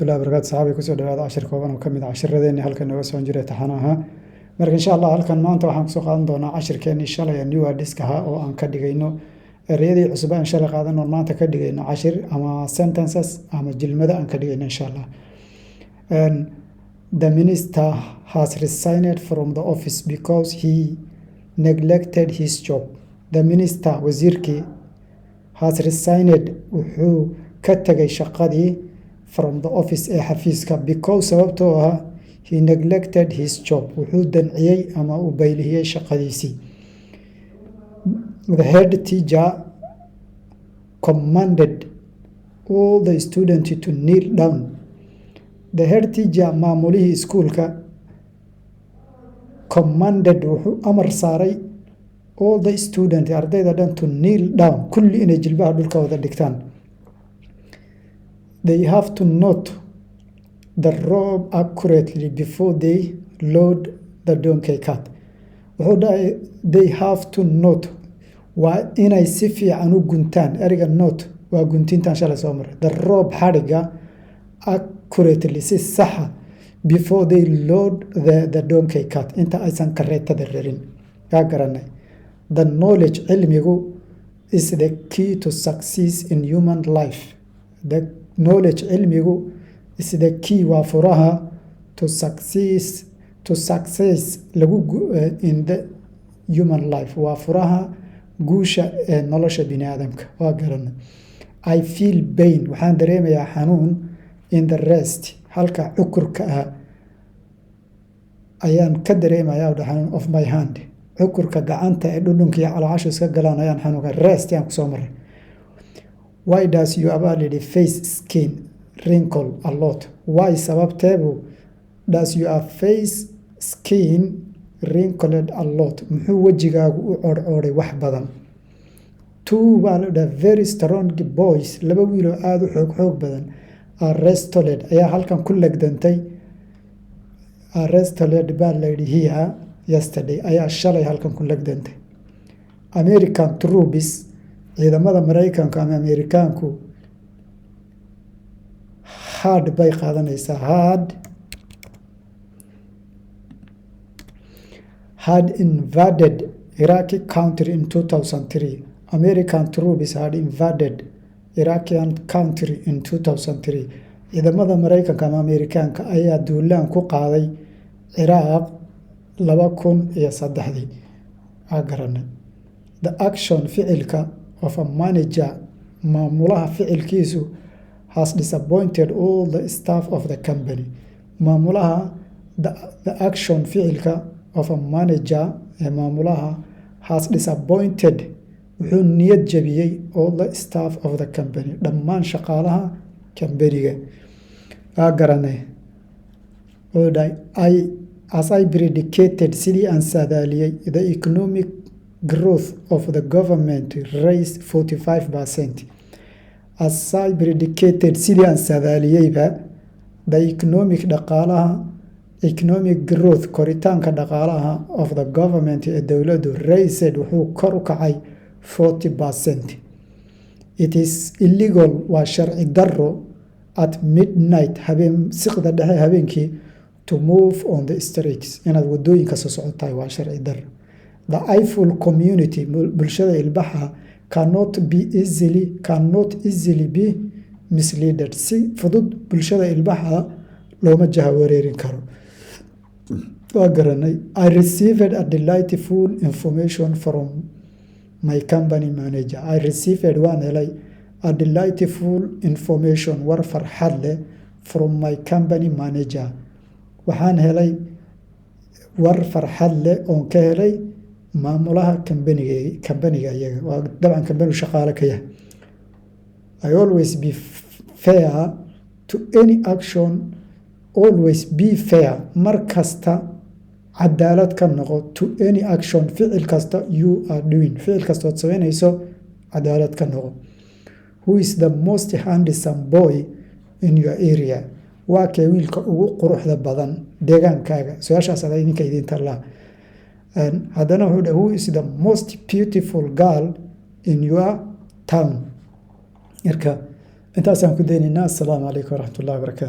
Waraxmatullahi wabarakaatu. Saxaabi, kusoo dhawaada cashir kooban oo ka mid ah cashiradeenii halkan nooga socon jiray taxanaha. Marka, insha Allah, halkan maanta waxaan kusoo qaadan doonaa cashirkeenii shalay ee new words ahaa, oo aan ka dhigayno ereyadii cusub aan shalay qaadan oon maanta ka dhigayno cashir ama sentences ama jilmado aan ka dhigayno, insha Allah. The minister has resigned from the office because he neglected his job. The minister, wasiirkii, has resigned, wuxuu ka tegay shaqadii, from the office, ee xafiiska, because, sababtoo ah, he neglected his job, wuxuu danciyey ama uu baylihiyey shaqadiisii. The head teacher commanded all the students to kneel down. The head teacher, maamulihii iskuulka, commanded, wuxuu amar saaray, all the student, ardayda dhan, to kneel down, kulli inay jilbaha dhulka wada dhigtaan. They have to knot the rope accurately before they load the donkey cart. Wuxuu dhahay, they have to knot, waa inay si fiican u guntaan. Ereyga knot waa guntintan shalay soo maray. The rope, xadhigga, accurately, si saxa, before they load the donkey cart, inta aysan kareetada rarin. Kaa garanay. The knowledge, cilmigu, is the key to success in human life. The knowledge, cilmigu, is the key, waa furaha, to success lagu in the human life, waa furaha guusha ee nolosha bini aadamka. Waa garanay. I feel pain, waxaan dareemayaa xanuun, in the wrist, halka cukurka ah ayaan ka dareemayaa xanuun, of my hand, cukurka gacanta ee dhudhunka iyo calaacashu iska galaan ayaan xanuunka. Wrist ayaan kusoo maray. Why does your, baa layidhi, face skin wrinkle a lot? Why, sababteebu, does your face skin wrinkled a lot? Muxuu wejigaagu u coodhcoodhay wax badan? Two, baa la dhaha, very strong boys, laba wiiloo aada u xoog xoog badan, wrestled, ayaa halkan ku legdantay, wrestled, baa layidhi, here yesterday, ayaa shalay halkan ku legdantay. American troops, ciidamada Maraykanka ama Amerikaanku, had bay qaadanaysaa, had invaded Iraqi country in 2003. American troops had invaded Iraqian country in 2003. Ciidamada Maraykanka ama Amerikaanka ayaa duulaan ku qaaday Ciraaq 2003-dii. Aa garanay. The action, ficilka, of a manager, maamulaha ficilkiisu, has disappointed all the staff of the company. Maamulaha, the action, ficilka, of a manager, ee maamulaha, has disappointed, wuxuu niyad jabiyey, all the staff of the company, dhammaan shaqaalaha kambaniga. Aa garanay. Wuxuu dhahay, as I predicted, sidii aan saadaaliyey, the economic growth of the government raised 45%. As I predicted, sidii aan saadaaliyeyba, the economic, dhaqaalaha, economic growth, koritaanka dhaqaalaha, of the government, ee dowladdu, raised, wuxuu kor u kacay, 40%. It is illegal, waa sharci darro, at midnight, habeen siqda dhexe habeenkii, to move on the streets, inaad wadooyinka soo socotahay waa sharci darro. The Eiffel community, bulshada ilbaxa, cannot easily be misleaded, si fudud bulshada ilbaxa looma jahawareerin karo. Waa garanay. I received a delightful information from my company manager. I received, waan helay, a delightful information, war farxad leh, from my company manager, waxaan helay war farxad leh oon ka helay maamulaha kambaniga iyaga. Waa dabcan kambanigu shaqaale ka yahay. I always be fair to any action. Always be fair, mar kasta cadaalad ka noqo, to any action, ficil kasta, you are doing, ficil kasta ood samaynayso cadaalad ka noqo. Who is the most handsome boy in your area? Waa kee wiilka ugu quruxda badan deegaankaaga? Su-aashaas adaa idinka idin tallaa. Haddana wuxuu dhahay, who is the most beautiful girl in your town? Marka intaasaan ku daynaynaa. Assalaamu calaykum waraxmatullahi wabarakaatu.